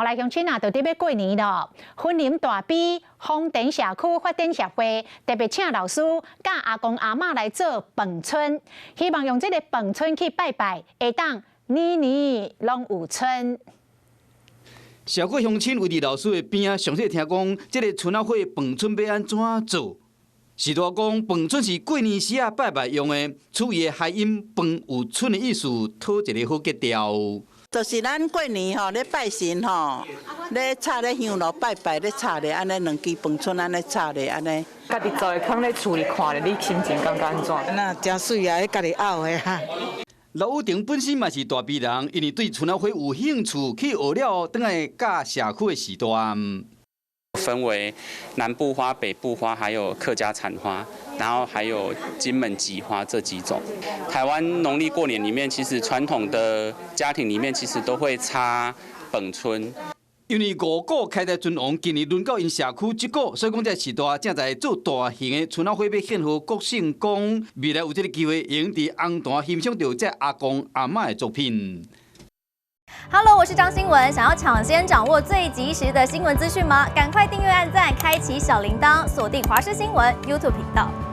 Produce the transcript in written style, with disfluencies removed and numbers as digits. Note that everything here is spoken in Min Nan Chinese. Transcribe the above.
好來，鄉親啊，就佇欲過年囉。雲林大埤豐田社區發展協會特別請老師佮阿公阿嬤來做飯賰，希望用這個飯賰去拜拜，會當年年攏有春。社區鄉親圍佇老師的邊仔，詳細聽講這个春仔花飯賰欲按怎做。序大講飯賰是過年時仔拜拜用的，取伊的諧音“飯有春”的意思，討一个好格調。就是咱過年吼，咧拜神吼，咧插咧香爐拜拜，咧插咧按呢兩支飯賰按呢插咧按呢。家己做的，囥咧厝裡看咧，你心情感覺按怎？那誠媠啊，彼家己拗的哈。劉宇婷本身嘛是大埤人，因為對春仔花有興趣，去學了，轉來教社區的序大。分為南部花、北部花，還有客家產花，然後還有金門菊花這幾種。台灣農曆過年裡面，其實傳統的家庭裡面其實都會插飯賰。因為五股開台尊王今年輪到𪜶社區這股，所以講這序大正在做大型的春仔花，欲獻予國姓公，未來有這个機會，會用佇紅壇欣賞著這阿公阿嬤的作品。 Hello，我是張新聞。想要搶先掌握最及時的新聞資訊嗎？趕快訂閱、按讚、開啟小鈴鐺，鎖定華視新聞 YouTube 頻道。